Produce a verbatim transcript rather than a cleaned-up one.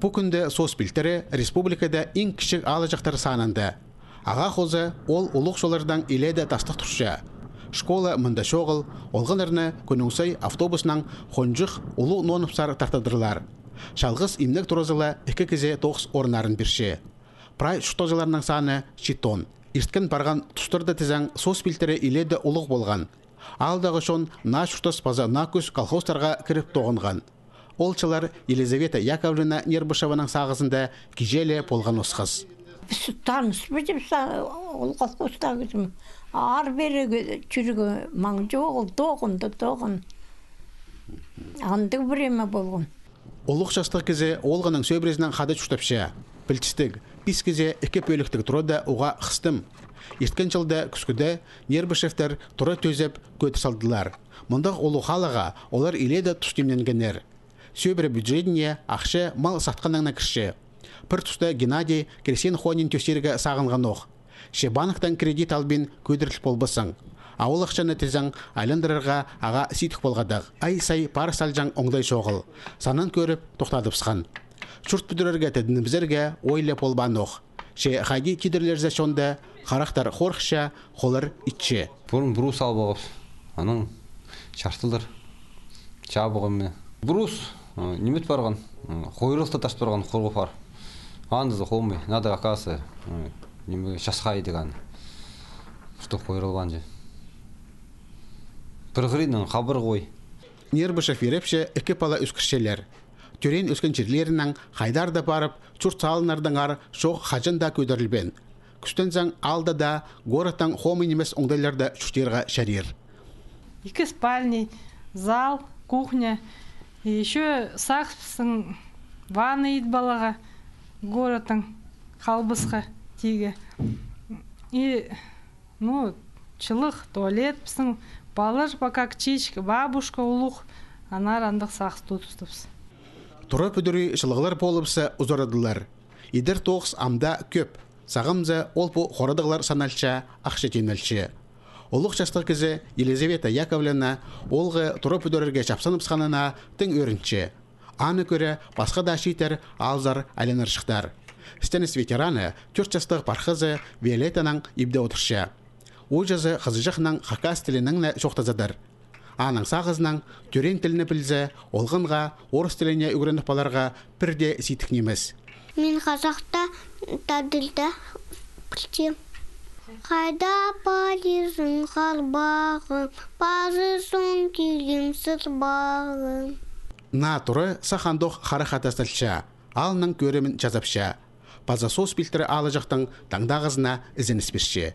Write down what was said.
Пу кӱнде Соос пилтірі республикада иң кічіг аалҷахтар санында. Ағаа хоза ол улуғ чоллардаң илееде тастығ турча. Школа мында чоғыл, олғаннарны кӱннің сай автобуснаң хонҷых улуғ ноонып сар тартадырлар. Чалғыс имнег туразы ла ікі кізее тоғыс орыннарын пирче. Прай чуртағҷыларның саны читон. Ирткен парған тустарда тізең, Соос пилтірі илееде улуғ полған. Аалдағы чон наа чуртас паза наа кӱс колхозтарға кіріп тоғынған. Ол чыллар Елизавета Яковлевна Нербышеваның сағызында кичее ле полған осхас. Піс таныс па тіп са-, ол колхозтағызым. Аар-пеерге чӧрерге маң чоғыл, тоғын да тоғын. Андағ время полған. Улуғ частығ кізі оолғының сӧбірезінең хада чуртапча. Пілдістіг, пис кізее ікі пӧліктіг турада уғаа хыстым. Ирткен чылда кӱскӱде Нербышевтер тура тӧзеп кӧдір салдылар. Мындағ улуғ халаға олар илееде тус тимненгеннер. Сӧбіре бюджетіне ахча мал сатханнаң на кірче. Пір туста Геннадий крестьян хонин тӧстирге сағынғанох. Че банктаң кредит албин кӧдіріл полбассың. А ол ахчаны тізең айландырарға ағаа сидік полғадағ. Ай сай пар салҷаң оңдай чоғыл. Санын кӧріп, тохтадыбысхан. Чурт пӱдірерге тідінібізерге ой ле полбаанох. Че хайди тидірлерзе чонда, харахтар хорыхча, холлар итче. Пурун брус албағабыс, анаң чартылар чабығымны. Брус, э, ниме ит парған, э, хойрылты тартып парған хурғу пар. Андызы хомай, надо, оказывается, э, ниме, часхай дегені. Что хойрылбаан же. Пір хыриннаң хабар хой. Нербышев ирепче ікі пала ӧскірчелер. Тӧреен-ӧскен чирлерінең хайдар даа парып, чурт салыннардаңар чоох хаҷан даа кӧдірілбеен. Кӱстензең, аалда даа, городтаң хомай нимес оңдайларда чуртирға чарир. Ікі спальный, зал, кухня, и ещё сағыспыстың ванна ит паларға, городтаң халбысха тигі. И, ну, чылығ туалет пістің, палалар пока кічіҷек, бабушка улуғ, аннаңар андағ сағыс тудыстыбыс. Тура пӱдіріг чылығлар полыбысса узарадылар. Идер тоғыс ам даа кӧп. Сағамза, ол пу хорадығлар саналча, ахча тимнелче. Улуғ частығ кізі Елизавета Яковлевна оолғы тура пӱдірерге чапсаныбысханына тың ӧрінче. Аны кӧре, пасха даа чииттер аалзар айланарҷыхтар. Стенес ветераны, тӧрт частығ пархазы Виолеттанаң ибде одырча. Ууҷазы хызыҷахнаң хакас тілінең не чоохтазадыр. Аның сағызынаң тӧреен тілні пілзе, олғанға орыс тіліне ӱгреніп аларға пір дее сидік нимес. Мин хазахта, таа тілде пілчем. Хайда парирзың, харбағым, парирзың, килем, сырбағым. Наа тура сах андох харахха тасталча, аалның кӧрімін чазапча. Паза Соос пилтірі аалҷахтың таңдағызына ізеніс пирче.